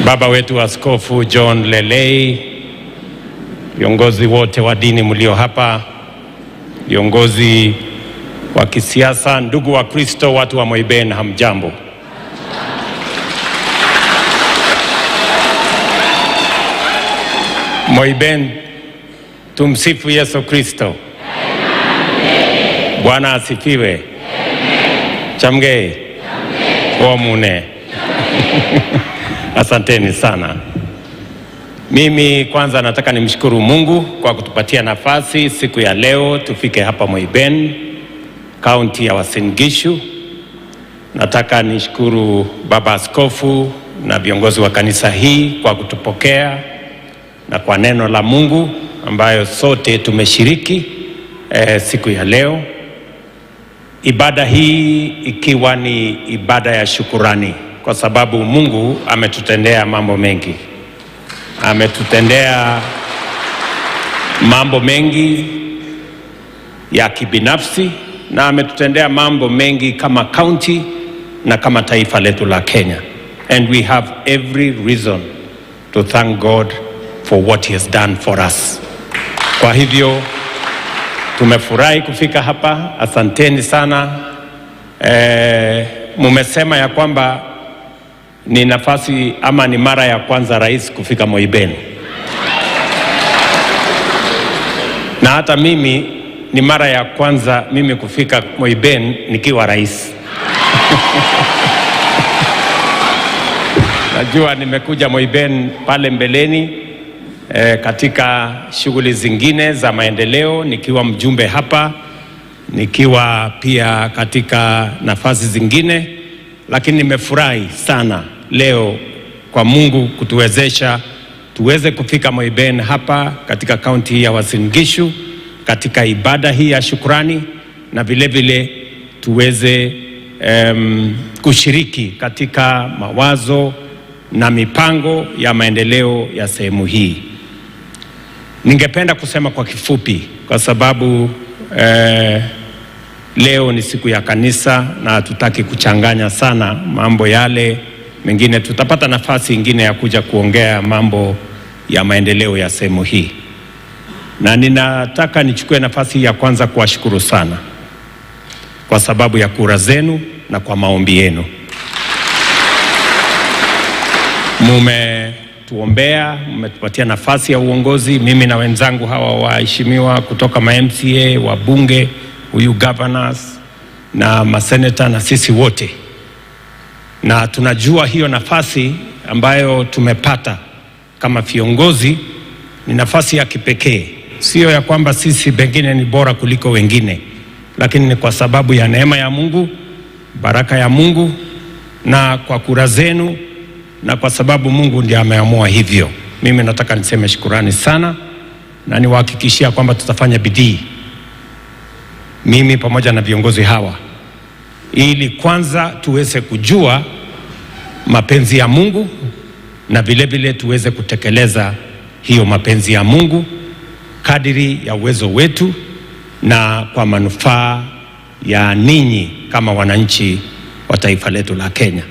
Baba wetu Askofu John Lelei, viongozi wote wa dini mlio hapa, viongozi wa kisiasa, ndugu wa Kristo, watu wa Moiben, hamjambo. Moiben, tumsifu Yesu Kristo. Bwana asifiwe. Chamgei omune. Asanteni sana. Mimi kwanza nataka nimshukuru Mungu kwa kutupatia nafasi siku ya leo tufike hapa Moiben, kaunti ya Uasin Gishu. Nataka nishukuru Baba Askofu na viongozi wa kanisa hii kwa kutupokea na kwa neno la Mungu ambayo sote tumeshiriki siku ya leo. Ibada hii ikiwa ni ibada ya shukurani kwa sababu Mungu ametutendea mambo mengi. Ametutendea mambo mengi ya kibinafsi na ametutendea mambo mengi kama county na kama taifa letu la Kenya. And we have every reason to thank God for what he has done for us. Kwa hivyo tumefurahi kufika hapa, asanteni sana. Mumesema ya kwamba ni nafasi ama ni mara ya kwanza rais kufika Moiben, na hata mimi ni mara ya kwanza mimi kufika Moiben nikiwa rais. Najua nimekuja Moiben pale mbeleni katika shughuli zingine za maendeleo nikiwa mjumbe hapa, nikiwa pia katika nafasi zingine, lakini nimefurahi sana leo kwa Mungu kutuwezesha tuweze kufika Moiben hapa katika kaunti hii ya Uasin Gishu katika ibada hii ya shukrani, na vile vile tuweze kushiriki katika mawazo na mipango ya maendeleo ya sehemu hii. Ningependa kusema kwa kifupi kwa sababu leo ni siku ya kanisa na hatutaki kuchanganya sana mambo yale mengine. Tutapata nafasi ingine ya kuja kuongea mambo ya maendeleo ya sehemu hii, na ninataka nichukue nafasi ya kwanza kuwashukuru sana kwa sababu ya kura zenu na kwa maombi yenu. Mumetuombea, mmetupatia nafasi ya uongozi, mimi na wenzangu hawa waheshimiwa kutoka ma MCA, wabunge, huyu governors na maseneta na sisi wote, na tunajua hiyo nafasi ambayo tumepata kama viongozi ni nafasi ya kipekee, sio ya kwamba sisi pengine ni bora kuliko wengine, lakini ni kwa sababu ya neema ya Mungu, baraka ya Mungu na kwa kura zenu na kwa sababu Mungu ndiye ameamua hivyo. Mimi nataka niseme shukurani sana na niwahakikishia kwamba tutafanya bidii, mimi pamoja na viongozi hawa, ili kwanza tuweze kujua mapenzi ya Mungu na vile vile tuweze kutekeleza hiyo mapenzi ya Mungu kadiri ya uwezo wetu na kwa manufaa ya ninyi kama wananchi wa taifa letu la Kenya.